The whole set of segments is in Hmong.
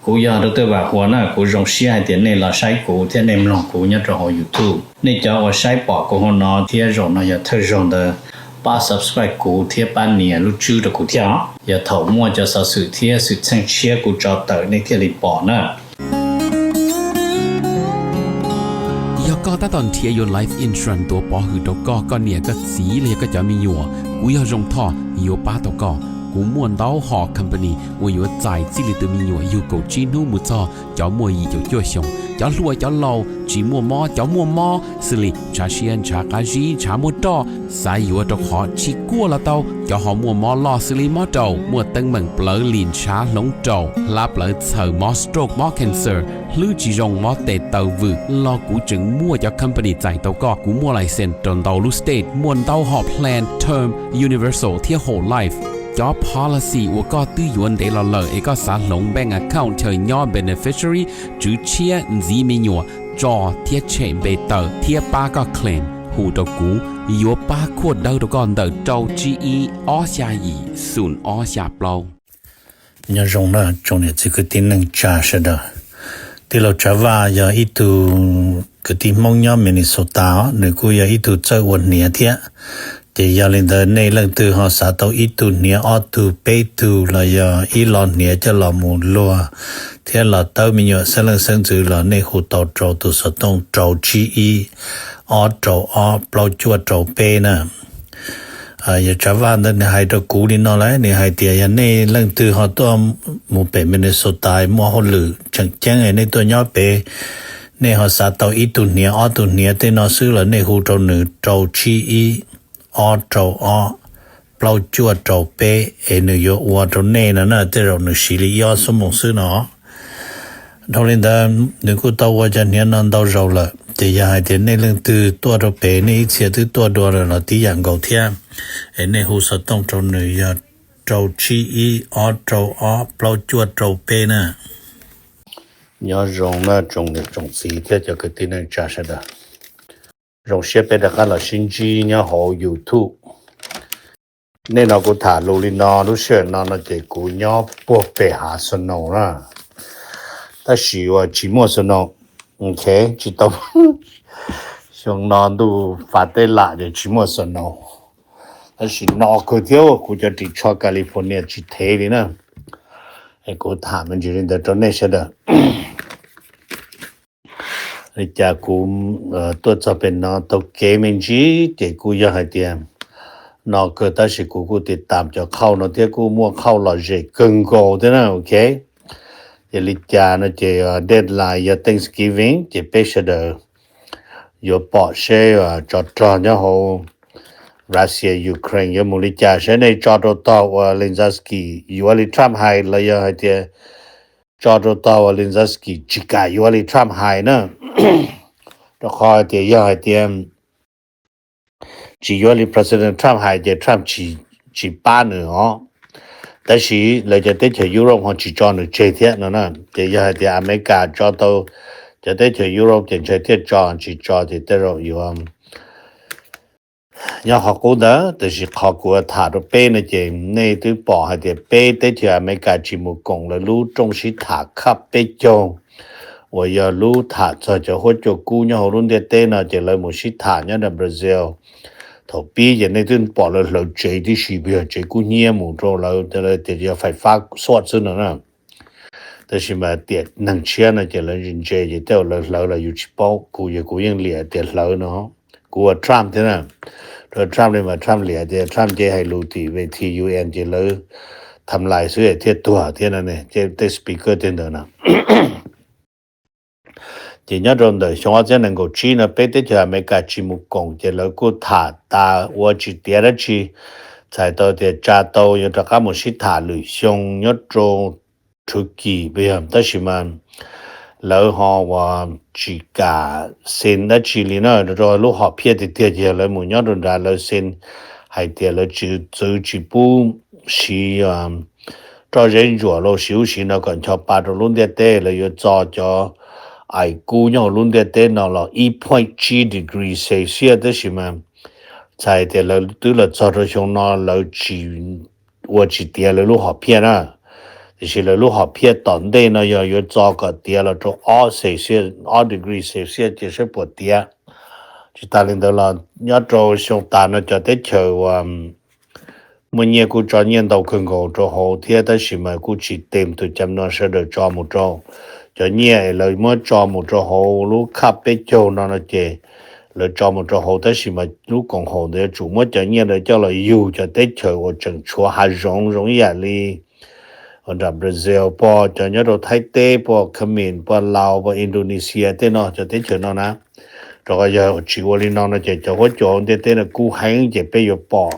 Kuv yog Doctor Vam Huas na, kuv zoo siab hais tias nej los saib kuv thiab nej mloog kuv nyob rau hauv YouTube. Nej cov uas saib pom kuv hauv no thiab zaum no yog thawj zaug ntawd, pab subscribe kuv thiab pab nias lub tswb rau kuv thiab os. Yog thaum muaj cov xov xwm thiab xwm txheej tshiab kuv tso tawm nej thiaj li pom na. Yog koj tab tom nrhiav yuav life insurance tuav pov hwm rau koj, koj niam koj txiv los yog koj cov me nyuam, kuv yog Zoo Thoj yuav pab tau koj. Kuv muaj ntau hom company uas yuav txais txij li tus me nyuam yug kaum tsib hnub mus txog cov muaj yim caum cuaj xyoos, cov hluas cov laus, tsis muaj mob cov muaj mob, xws li ntshav siab ntshav qab zib ntshav muaj roj, xav yuav rau qhov tsis kuaj los tau, cov ho muaj mob loj xws li mob raum, muaj teeb meem plawv lim ntshav hloov raum, hlab plawv txhaws, mob stroke, mob cancer, hlwb tsis zoo, mob tes taw vwm los kuv tseem muaj cov company txais tau koj. Kuv muaj license rau ntau lub state, muaj ntau hom plan term, universal thiab whole life. Cov policy uas koj twb yuav ntev los lawm es koj xav hloov bank account chaw nyob beneficiary, tswv tshiab, ntxiv me nyuam, tso thiab tshem npe tawm thiab pab koj claim, hu rau kuv, yuav pab khuaj dawb rau koj ntawm rau tsib ib ob xya yim xoom ob xya plaub. Nyob zoo na tsoom niam txiv kwv tij neej tsa sawv daws. Tij laug Tsav Vaj yog ib tug kwv tij Hmoob nyob Minnesota os, nws kuj yog ib tug txawj ua hniav thiab. Ces yog li ntawd nej leej twg ho xav tau ib tug hniav ob tug peb tug los yog ib lo hniav coj los mus luag thiab los tawb me nyuam xeeb leej xeeb ntxwv los nej hu tau rau tus xov tooj rau tsib ib ob rau ob plaub cuaj rau peb na. Yog Tsav Vaj ntawd nws hais rau kuv li no lawm, nws hais tias yog nej leej twg ho tuaj mus pem Minnesota muaj hauj lwm tseem ceeb nej tuaj nyob pem, nej ho xav tau ib tug hniav ob tug hniav tej no xwb los nej hu rau nws rau tsib ib ob rau ob plaub cuaj rau peb es nws yuav ua rau nej no na, tej zaum nws siv li ib ob xuab moos xwb no. Dhau li ntawd nws kuj tau ua cov hniav no ntau zaus lawm, ces yog hais tias nej leej twg tuaj rau pem nej ib txhia twb tuaj dua lawm los tib yam nkaus thiab, es nej hu xov tooj rau nws yog rau tsib ib ob rau ob plaub cuaj rau peb na. Nyob zoo na tsoom niam tsoom txiv thiab cov kwv tij neej tsa sawv daws. Zoo siab peb rov qab los sib ntsib nyob hauv YouTube. Nej no kuv tham lus li no, lub sij hawm no no ces kuv nyob puag pem hav snow na, tab sis uas tsis muaj snow. Ok, tsis tau. Xyoo no ntuj fav teb lam ces tsis muaj snow, tab sis no kawg thiab kuv cov ris tsho California tsis thev li na. Es kuv tham me ntsis li ntawd rau nej sawv daws. Li cas kuv tuaj txog pem no tau kev me ntsis ces kuj yog hais tias no kawg, tab sis kuv kuj tiv tam cov qhauj no thiab kuj muaj qhauj lom zem kawg nkaus thiab na. Ok, ces li cas no ces deadline yog Thanksgiving ces peb sawv daws yuav pom seb tsov rog nyob hauv Russia Ukraine yuav mus li cas, seb nej tso rau tog uas Zelensky yuav li Trump hais los yog hais tias tso rau tog uas Zelensky tsis kam yuav li Trump hais na. Rau qhov hais tias yog hais tias tsis yuav li President Trump hais ces Trump tsis pab nws os. Tab sis lawv cov teb chaws Europe ho tsis tso nws tseg thiab no na. Ces yog hais tias America tso tau cov teb chaws Europe ces ntshe thiaj tso, tsis tso ces tej zaum yuav nyob qhov qub ntawd. Tab sis qhov kuv tham rau peb no ces nej twb pom hais tias peb teb chaws America tsis mus koom lawv lub rooj sib tham khab peb caug uas yog lub tham txog cov huab cua kub nyob hauv lub ntiaj teb no ces lawv mus sib tham nyob rau Brazil. Thaum pib ces nej twb pom lawv hlawv tsev tib si, yog tsev kub hnyiab mus rau lawv tias yog fais fab xuaj xwb no na. Tab sis mas tiam neeg tshiab no ces lawv ntse ntse ces tej zaum lawv hlawv los yus tsis paub, kuv yog kuv yeej liam tias hlawv no. Kuv ua Trump thiab na, Trump li mas Trump liam tias Trump nce hais lus tim ves thib U N ces lawv tham lais xwb thiaj tuag thiab no, tej speaker tej ntawd no. Ces nyob rau ntawm xyoo ob txhiab nees nkaum tsib no peb teb chaws America tsis mus koom ces lawv kuj tham tas ua tsis tiav dab tsi. Txhais tau tias tsa tau yuav rov qab mus sib tham lwm xyoo nyob rau Turkey, tab sis mas lawv ho uas tsis kam xees dab tsi li na, rau lub hom phiaj tiag tiag ces lawv mus nyob rau nrad lawv xees hais tias lawv tsis txwv tsis pub siv roj zeb ntsuam los siv ub siv no kom ncho pa rau lub ntiaj teb, lawv yuav txo cov ais kub nyob hauv lub ntiaj teb no los ib point tsib degree Celsius, tab sis mas txhais tias lawv twb los txog rau xyoo no lawv tsis ua tsis tiav lawv lub hom phiaj na. Tiam sis lawv lub hom phiaj tom ntej no yog yuav txo kom tiav los rau ob Celsius, ob degree Celsius ces saib puas tiav. Tsis tas li ntawd los nyob rau xyoo tas no cov teb chaws uas muaj nyiaj kuj tso nyiaj ntau kawg nkaus rau hauv thiab, tab sis mas kuj tsis tem tus cam no sawv daws tso mus rau cov nyiaj es lawv muab tso mus rau hauv lub khab peb caug no no ces lawv tso mus rau hauv, tab sis mas lub koom haum ntawd yuav tsum muab cov nyiaj ntawd coj los yug cov teb chaws uas tseem tshuav hav zoov zoo ib yam li nram Brazil, pog cov nyob rau Thaib teb, pog Khmer, pog Laos, pog Indonesia tej no, cov teb chaws no na. Rau qhov yog tsis ua li no no ces cov huab cua hauv ntiaj teb no kub heev ces peb yuav pom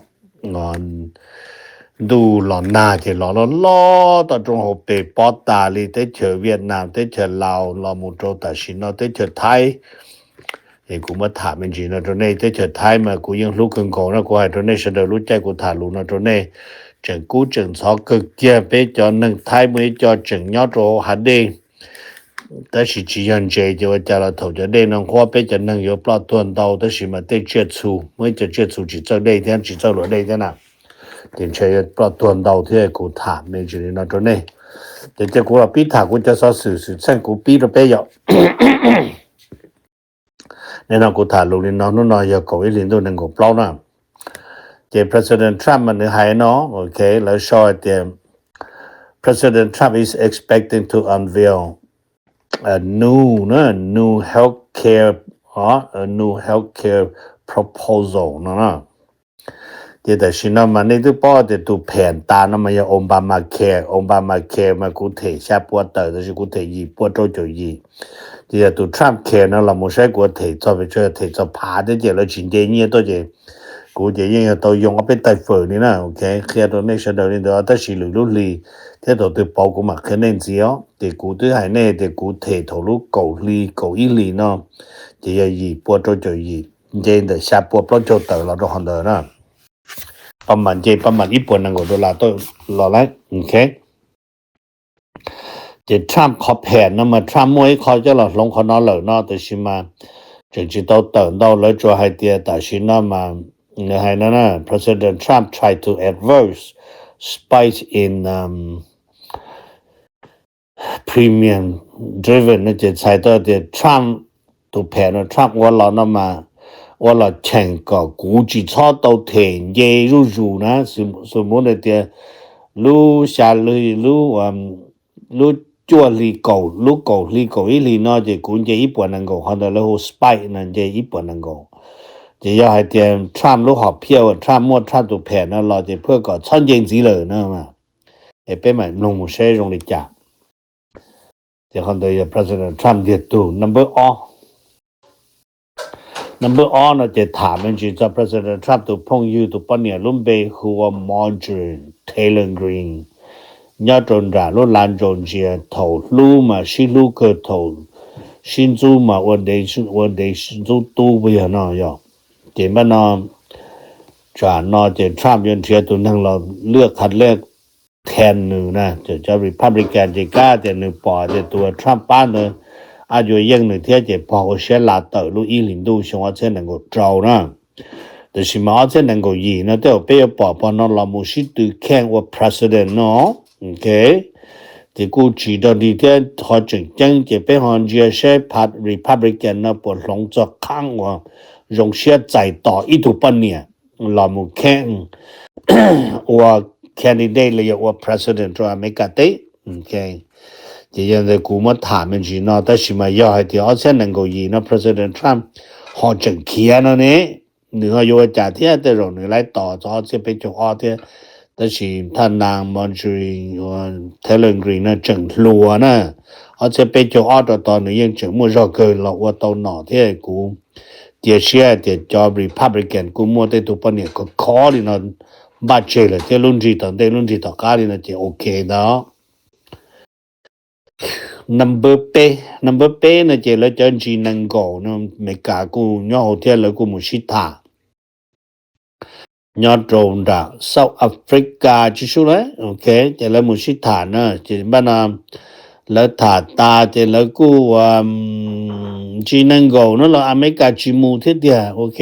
ntuj los nag ces los loj loj toj roob hauv pes pob tas li teb chaws Vietnam, teb chaws Laos los mus rau tam sim no teb chaws Thaib. Es kuv muab tham me ntsis no rau nej, teb chaws Thaib mas kuv yeej hlub kawg nkaus no, kuv hais rau nej sawv daws lub caij kuv tham lus no rau nej, tseem kub tseem ntxhov kawg kiag. Peb cov neeg Thaib muaj ib co tseem nyob rau hauv hav dej, tab sis tsis yog ntses ces ua cas los thaum cov dej no nqhuab peb cov neeg yuav ploj tuag ntau, tab sis mas tej tsiaj txhu, muaj ib co tsiaj txhu tsis txawj dej thiab, tsis txawj luam dej thiab na, ces ntshe yuav ploj tuag ntau thiab. Kuv tham me ntsis li no rau nej, ces cia kuv los pib tham kuv cov xov xwm xwm txheej kuv pib rau peb yom. Nim no kuv tham lus li no, hnub no yog kaum ib hlis ntuj nees nkaum plaub na. Ces President Trump mas nws hais no, ok, lawv sau hais tias President Trump is expecting to unveil a new, a new healthcare, a new healthcare proposal no na. Ces tam sim no mas nej twb paub tias tus phem tas no mas yog Obamacare, Obamacare mas kuv them xya pua tawm, tab sis kuv them yim pua rau caum yim. Ces yog tus Trump Care no los mus saib kuv them txog pes tsawg, them txog phav thiab ces lawv tsis nce nyiaj tuaj ces kuv ces yeej yog tau yoo ob peb tawm fawm li na, ok, qhia rau nej sawv daws li ntawd. Tab sis lwm lub hlis thiab thaum twg pauv kuv mam qhia nej ntxiv os. Ces kuv twb hais nej tias kuv them thaum lub kaum hli, kaum ib hlis no ces yog yim pua rau caum yim, nce ntawm xya pua plaub caug tawm los rau qhov ntawd na. Pab mam nce pab mam ib puas nees nkaum dollar tuaj los lawm, ok. Ces Trump qhov phem no mas Trump muaj ib qho coj los hloov qhov no lawm no, tab sis mas tseem tsis tau tawm ntau, lawv tsuas hais tias tam sim no mas nws hais no na, President Trump try to adverse spike in, um, premium driven no ces txhais tau tias Trump tus phem no Trump ua los no mas ua los cheem kom kuv tsis txhob tau them nce zuj zus na. Xws mus tias lub xya hli, lub, lub cuaj hli kaum, lub kaum hli kaum ib hlis no ces kuv nce ib puas nees nkaum, qhov ntawd lawv hu spike no, nce ib puas nees nkaum. Ces yog hais tias Trump lub hom phiaj uas Trump muaj, Trump tus phem no los ces phuaj kom txhob nce ntxiv lawm no. Es peb mam mloog mus seb zoo li cas. Ces qhov ntawd yog President Trump ntiag tug. Number ob, number ob no ces tham me ntsis txog President Trump tus phooj ywg tus poj niam lub npe hu ua Marjorie Taylor Greene, nyob rau nram lub lav ntsaus ntsia. Thaum hlub mas sib hlub kawg, thaum sib ntxub mas ua ntev, ua ntev ntxub tub puas yog no yog. Ces npaj no, tsam no ces Trump yuav nrhiav tus neeg los lwaj qha liaj then nws na, cov Republican ces kab tias nws pom tias tus Trump pab ntawd ab yuav yeej nws thiab ces pog ua siab la tawm lub ib hlis ntuj xyoo ob txhiab nees nkaum rau na. Tab sis mas ob txhiab nees nkaum yim no tej zaum peb yuav pom pog no los mus sib tw kheej ua president no, ok. Ces kuj tsis dog dig thiab, qhov tseem ceeb ces peb ho ntsia seb pab Republican no puas hloov txog qhab uas zoo siab txais tos ib tug poj niam los mus kheej ua candidate los yog ua president rau Amelikas teb. Ces yog ntawd kuv muab tham me ntsis no, tab sis mas yog hais tias ob txhiab nees nkaum yim no President Trump ho tseem khiav no ne, nws ho yuav ua cas thiab? Tej zaum nws laiv tos txog ob txhiab peb caug ob thiab, tab sis thaj nas Marjorie Taylor Greene no tseem hluas na, ob txhiab peb caug ob rau tod nws yeej tseem muaj zog kawg los ua tau nom thiab. Kuv cia siab tias cov Republican kuj muaj tej tug poj niam khov khov li no npaj tseg lawm thiab, lub nrig tom ntej lub nrig tom qab li no ces ok ntag. Number peb, number peb no ces lawv cov ntsis nees nkaum no Amelikas kuj nyob hauv thiab, lawv kuj mus sib tham nyob rau nram South Africa tsis sub lawm, ok. Ces lawv mus sib tham na, ces npaj no lawv tham tas ces lawv kuj ua ntsis nees nkaum no los Amelikas tsis mus thiab tiag, ok.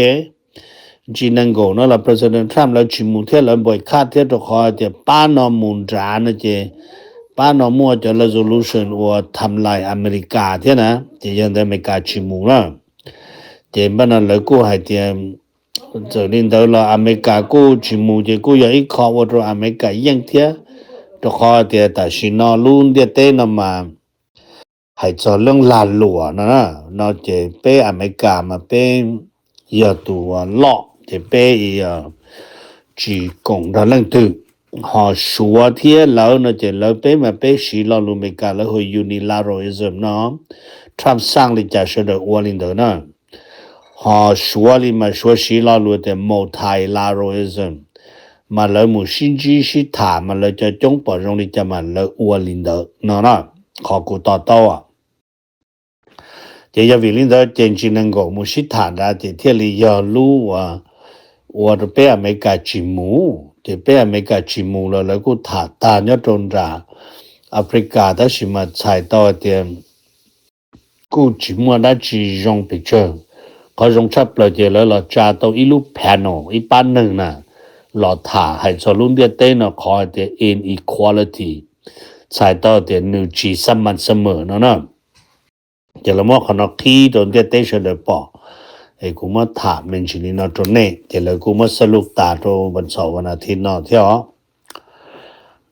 Ntsis nees nkaum no los President Trump lawv tsis mus thiab, lawv boycott thiab, rau qhov tias pab no mus nrad no ces pab no muaj cov resolution uas tham lais Amelikas thiab na, ces yog ntawd Amelikas tsis mus na. Ces npaj no lawv kuj hais tias txawm li ntawd los Amelikas kuj tsis mus ces kuj yog ib qho ua rau Amelikas yeej thiab, rau qhov tias tam sim no lub ntiaj teb no mas hais txog leej lag luam no no ces peb Amelikas mas peb yog tus loj ces peb tsis koom nrog leej twg. Ho Suav thiab lawv no ces lawv peb mas peb siv lo lus Amelikas lawv hu unilateralism no, Trump xaj li cas sawv daws ua li ntawd na. Ho Suav li mas Suav siv lo lus tias multilateralism, mas lawv mus sib ntsib sib tham mas lawv cov coob pom zoo li cas mas lawv ua li ntawd no na. Qhov kuv to taub ces yog vim li ntawd ces ntsis nees nkaum mus sib tham nrad ces thiaj li yog lub ua rau peb Amelikas tsis mus. Ces peb Amelikas tsis mus los lawv kuj tham tag nyob rau nram Africa tab sis mas txhais tau tias kuj tsis muaj dab tsi zoo pes tsawg. Qhov zoo tshaj plaws ces lawv los tsa tau ib lub panel ib pab neeg na los tham hais txog lub ntiaj teb no qhov hais tias inequality, txhais tau tias nws tsis xab mas xab mem no na. Ces lawv muab qhov no qhib rau ntiaj teb sawv daws pom. Es kuv muab tham me ntsis li no rau nej ces lawv kuj muab xab lub tas rau vas xaum vas nas thiv no thiab os.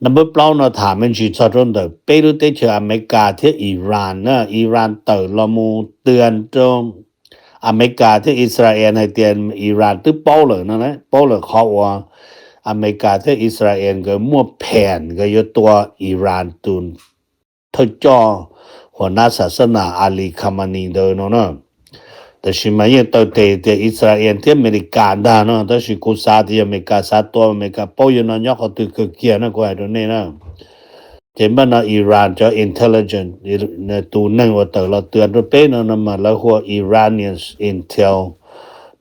Number plaub no tham me ntsis txog rau ntawm peb lub teb chaws Amelikas thiab Iran na. Iran tawm los mus twag rau Amelikas thiab Israel hais tias Iran twb paub lawm no, paub lawm qhov uas Amelikas thiab Israel nkawd muaj phem nkawd yuav tua Iran tus thawj coj hua nab xas xab nas Ali Khamenei ntawd no na. Tab sis mas yeej taw tes tias Israel thiab Amelikas ntag no, tab sis kuv xav tias yog Amelikas xav tua, Amelikas paub yog no nyob qhov twg kawg kiag na, kuv hais rau nej na. Ces npaj no Iran cov intelligence, tus neeg uas tawm los twag rau peb no no mas lawv hu ua Iranian intel,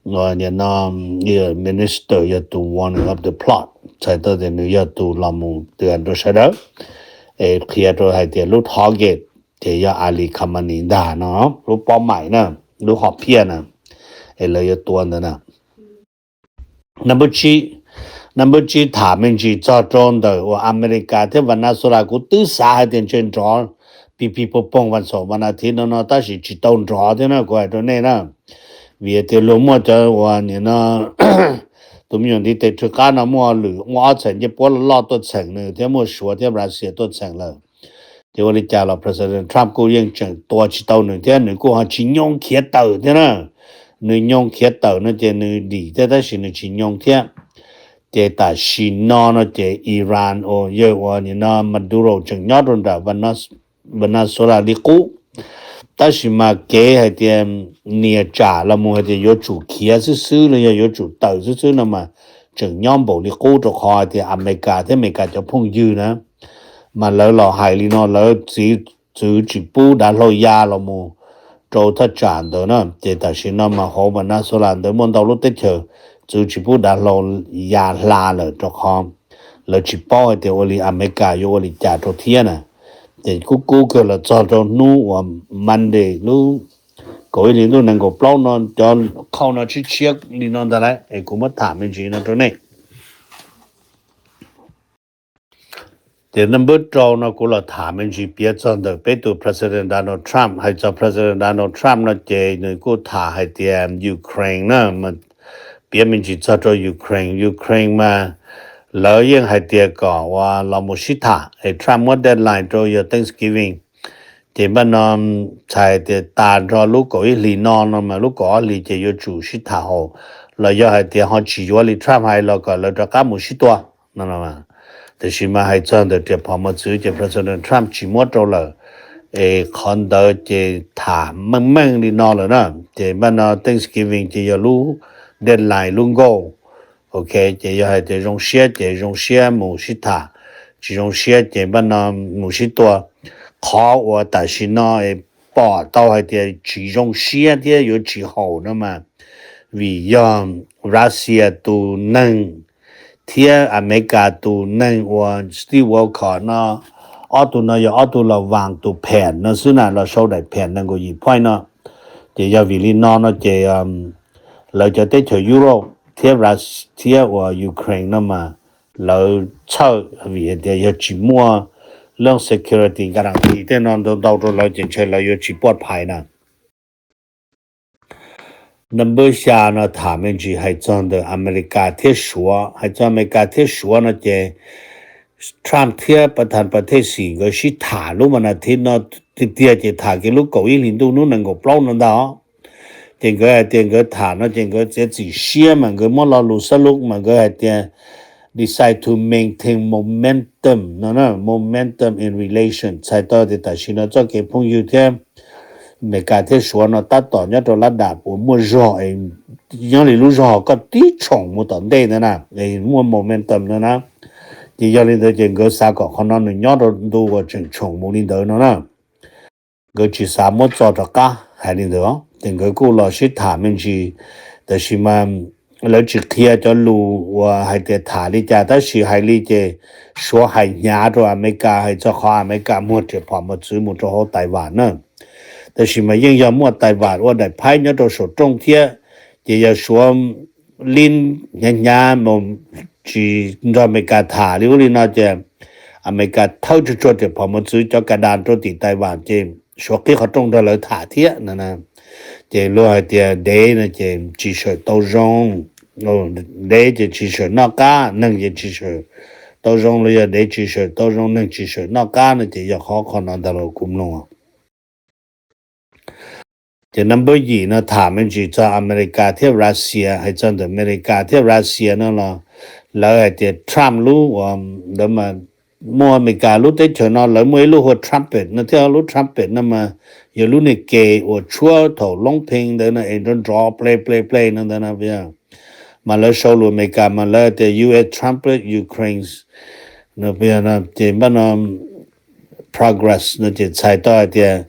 no minister yog tus warning of the plot, txhais tau tias nws yog tus los mus twag rau sawv daws, es qhia rau hais tias lub target ces yog Ali Khamenei ntag no, lub pob maim na, lub hom phiaj na, es lawv yuav tua ntawd na. Number tsib, number tsib tham me ntsis txog rau ntawm uas Amelikas thiab Venezuela, kuv twb xav hais tias ntshe nrov pig pig poog poog vas xaum vas nas thiv no no tab sis tsis tau nrov thiab na, kuv hais rau nej na. Vim tias luag muaj cov uas nim no tus me nyuam ntiv tes rhwv qab no muaj lwm muaj ob txheem ncej puab loj loj tuaj txheem nws thiab muaj Suav thiab Russia tuaj txheem lawm. Ces ua li cas los President Trump kuj yeej tseem tua tsis tau nws thiab nws kuj ho tsis nyoo khiav tawm thiab na. Nws nyoo khiav tawm no ces nws dim thiab tab sis nws tsis nyoo thiab. Ces tam sim no no ces Iran uas yawg uas nim no Maduro tseem nyob rau nram Venezuela li qub. Tab sis mas kev hais tias nias tsam los mus hais tias yuav tsum khiav xwb xwb los yog yuav tsum tawm xwb xwb no mas tseem nyob npaum li qub rau qhov hais tias Amelikas thiab Amelikas cov phooj ywg na mas lawv los hais li no, lawv txwv tsis pub dav hlau ya los mus rau thaj tsam ntawd na. Ces tam sim no mas hauv Venezuela ntawd muaj ntau lub teb chaws txwv tsis pub dav hlau ya hla lawm rau qhov lawv tsis paub hais tias ua li Amelikas yuav ua li cas rau thiab na. Ces kub kub kawg los txog rau hnub uas Monday lub kaum ib hlis ntuj nees nkaum plaub no cov qhauj no tshiab tshiab li no ntag lauj, es kuv muab tham me ntsis no rau nej. Ces npawb rau no kuv los tham me ntsis piav txog ntawm peb tus President Donald Trump. Hais txog President Donald Trump no ces nws kuj tham hais tias Ukraine na, piav me ntsis txog rau Ukraine. Ukraine mas lawv yeej hais tias kom uas los mus sib tham es Trump muab deadline rau yog Thanksgiving. Ces npaj no txhais tias tas nrho lub kaum ib hlis no no mas lub kaum ob hlis ces yuav tsum sib tham haum, los yog hais tias ho tsis yuav li Trump hais los kom lawv rov qab mus sib tua no. Tiam sis mas hais txog ntawm riam phom mos txwv ces President Trump tsis muab rau lawm, es qhov ntawd ces tham meej meej li no lawm na. Ces npaj no Thanksgiving ces yog lub deadline lub nkauj. Ok, ces yog hais tias zoo siab ces zoo siab mus sib tham, tsis zoo siab ces npaj no mus sib tua. Qhov uas tam sim no pom tau hais tias tsis zoo siab thiab yuav tsis haum no mas vim yog Russia tus neeg thiab Amelikas tus neeg uas Steve Witkoff no, ob tug no yog ob tug los vaas tus pheem no xwb na, los sau daim pheem nees nkaum yim point no. Ces yog vim li no no ces lawv cov teb chaws Europe thiab Russia thiab uas Ukraine no mas lawv txhawj vim tias yog tsis muaj lawv security guarantee tej no ntau ntau rau lawv ces ntshe lawv yuav tsis pov phais na. Number xya no tham me ntsis hais txog ntawm Amelikas thiab Suav. Hais txog Amelikas thiab Suav no ces Trump thiab pas thas pas thej xim nkawd sib tham lub mas nas thiv no tiag tiag ces tham kiag lub kaum ib hlis ntuj hnub nees nkaum plaub no ntag. Ces nkawd hais tias nkawd tham no ces nkawd txiav txim siab mas nkawd muab lo lus xab lub mas nkawd hais tias decide to maintain momentum no na, momentum in relation, txhais tau tias tam sim no txoj kev phooj ywg thiab Amelikas thiab Suav no tab tom nyob rau lab dam uas muaj zog, nyob li lub zog koj tib tshoom mus tom ntej ntawd na, muaj momentum no na. Ces yog li ntawd ces nkawd xav kom qhov no nws nyob rau ntu uas tseem tshoom mus li ntawd no na. Nkawd tsis xav muab txo rov qab hais li ntawd, ces nkawd kuj los sib tham me ntsis. Tab sis mas lawv tsis qhia cov lus uas hais tias tham li cas, tab sis hais li ces Suav hais hnyav rau Amelikas hais txog qhov Amelikas muag riam phom mos txwv mus rau hauv Taiwan na. Tab sis mas yeej yog muaj Taiwan ua daim phaib nyob rau saum rooj thiab, ces yog Suav li hnyav hnyav mus tsis nrog Amelikas tham li ub li no ces Amelikas thawb tsuag tsuag riam phom mos txwv cov ka das rau tim Taiwan ces Suav qhib qhov rooj nrog lawv tham thiab no. Ces luag hais tias dev no ces tsis sawm tau zoo, dev ces tsis sawm noj qab, neeg ces tsis sawm tau zoo, los yog dev tsis sawm tau zoo, neeg tsis sawm noj qab no ces yog qhov qhov no ntag los kuv mloog. Ces number yim no tham me ntsis txog Amelikas thiab Russia. Hais txog ntawm Amelikas thiab Russia no los lawv hais tias Trump lub uas ntawd mas muaj Amelikas lub teb chaws no lawv muaj ib lub hu ua trumpet no thiab, lub trumpet no mas yog lub niag ke uas tshuab thaum loob phee ntawd no es nrov nrov ple ple ple no ntawd no. Mas lawv sau lus Amelikas mas lawv tias U S trumpet Ukraine no, ces npaj no progress no ces txhais tau hais tias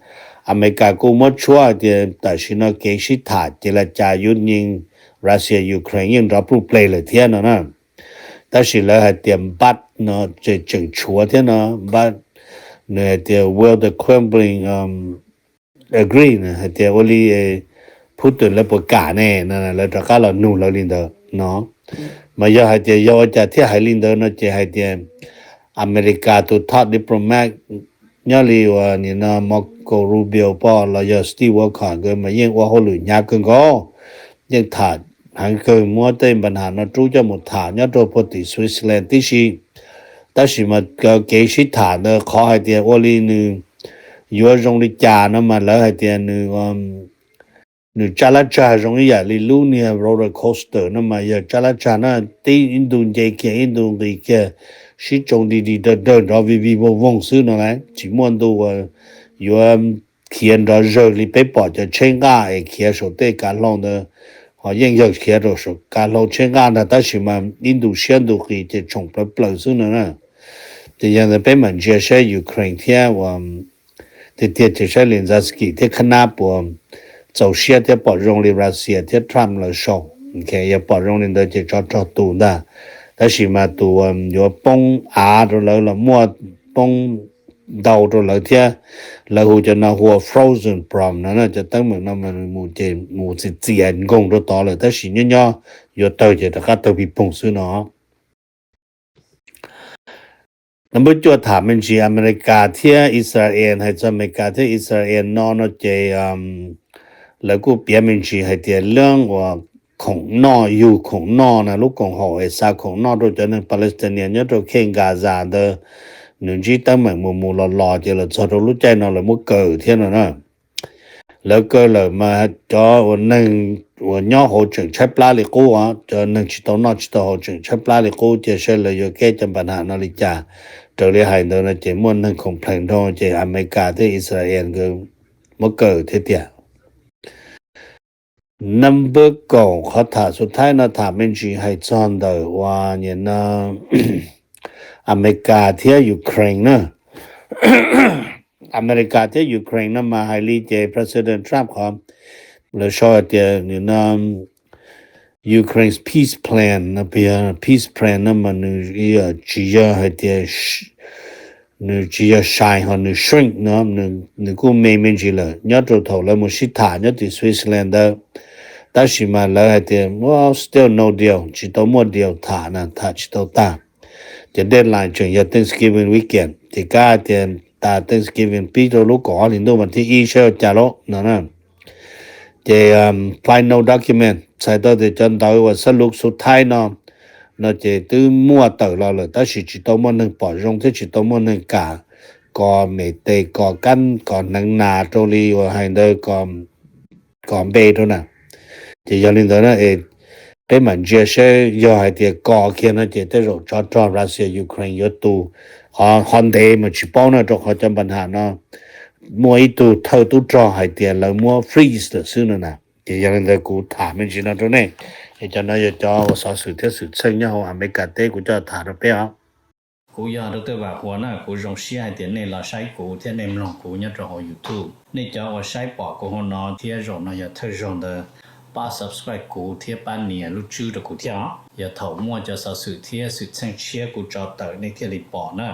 Amelikas kuj muab tshuab hais tias tam sim no kev sib tham ces la cas yuav nyeem Russia Ukraine yeej nrov pluj ple lawm thiab no na. Tab sis lawv hais tias but no ces tseem tshuav thiab no, but nws hais tias will the Kremlin agree no hais tias ua li Putin lawv puas kam ne no, lawv rov qab los nug lawv li ntawd no. Mas yog hais tias yog ua cas thiaj hais li ntawd no ces hais tias Amelikas tus top diplomat nyob li uas nim no Marco Rubio pom los yog Steve Witkoff nkawd mas yeej ua hauj lwm hnyav kawg nkaus, yeej tham heev kawg, muab tej npa nham no rub coj mus tham nyob rau puag tim Switzerland tib si. Tab sis mas kev sib tham ntawd qhov hais tias ua li nws yuav zoo li cas no mas lawv hais tias nws nws tsab lab tsag zoo ib yam li lub niag roller coaster no mas yog tsab lab tsag na, tib ib ntu nce kiag ib ntu nqis kiag, sib tsoo dig dig dawg dawg nrov vij vij voog voog xwb no lauj. Tsis muaj ntu uas yuav khiav nrov zawg li peb pom cov tsheb nqaj es khiav saum tej kav hlau ntawd, ho yeej yog khiav rau saum kav hlau tsheb nqaj ntag, tab sis mas ib ntu siab ntu qis ces tshoom plaws plaws xwb no na. Ces yog ntawd peb mam ntsia saib Ukraine thiab uas tiag tiag ces saib Zelensky thiab Khanab puas txaus siab thiab pom zoo li Russia thiab Trump lawv sau. Yog pom zoo li ntawd ces tsov rog tus ntag. Tab sis mas tus yuav poob av rau lawv los muaj poob ntau rau lawv thiab. Lawv hu cov no hu ua frozen bomb no, cov teeb meem no mus ces mus txias txias nkoog rau tod lawm, tab sis nyob nyob yuav tawg ces rov qab tawg pig poog xwb no. Number cuaj tham me ntsis Amelikas thiab Israel. Hais txog Amelikas thiab Israel no no ces lawv kuj piav me ntsis hais tias leej uas khoom noj, yug khoom noj na, lub koom haum es xa khoom noj rau cov neeg Palestinian nyob rau khej Gaza ntawd, nws ntsib teeb meem mus mus los los ces los txog rau lub caij no lawv muab kaw thiab no na. Lawv kaw lawm mas cov uas neeg uas nyob hauv tseem tshaib plab li qub os, cov neeg tsis tau noj tsis tau haus tseem tshaib plab li qub, ces saib lawv yuav keb cov npa nham no li cas. Raws li hais ntawd no ces muaj neeg complain dhau ces Amelikas thiab Israel nkawd muab kaw thiab tiag. Number kaum, qhov tham xub thaib no tham me ntsis hais txog ntawm uas nim no Amelikas thiab Ukraine na. Amelikas thiab Ukraine no mas hais li ces President Trump qhov lawv sau hais tias nim no Ukraine's peace plan no, peace plan no mas nws tsis yog hais tias nws tsis yog size ho nws shrink no, nws kuj me me ntsis lawm nyob rau thaum lawv mus sib tham nyob tim Switzerland ntawd. Tab sis mas lawv hais tias still no deal, tsis tau muaj deal tham na, tham tsis tau tag. Ces deadline tseem yog Thanksgiving weekend. Ces kab tias tas Thanksgiving pib rau lub kaum ob hlis ntuj mas thib ib saib ua cas lauj no na. Ces final document txhais tau tias cov ntawv uas xab lus xub thaib no, no ces twb muaj tawm los lawm tab sis tsis tau muaj neeg pom zoo thiab tsis tau muaj neeg kam kos mes tes, kos kab, kos hneev nas rau li uas hais ntawd, kos npe rau na. Ces yog li ntawd na es peb mam ntsia seb yog hais tias kos kiag no ces tej zaum tsov rog Russia Ukraine yuav tu. Qhov ntev mas tsis paub na, rau qhov cov npa nham no muaj ib tug thawj tub rog hais tias lawv muab freeze lawm xwb no na. Ces yog li ntawd kuv tham me ntsis no rau nej. Es cov no yog cov uas xov xwm thiab xwm txheej nyob hauv Amelikas teb kuv coj tham rau peb os. Kuv yog Dr. Vam Huas na, kuv zoo siab hais tias nej los saib kuv thiab nej mloog kuv nyob rau hauv YouTube. Nej cov uas saib pom kuv hauv no thiab zaum no yog thawj zaug ntawd, pab subscribe kuv thiab pab nias lub tswb rau kuv thiab os. Yog thaum muaj cov xov xwm thiab xwm txheej tshiab kuv tso tawm nej thiaj li pom na.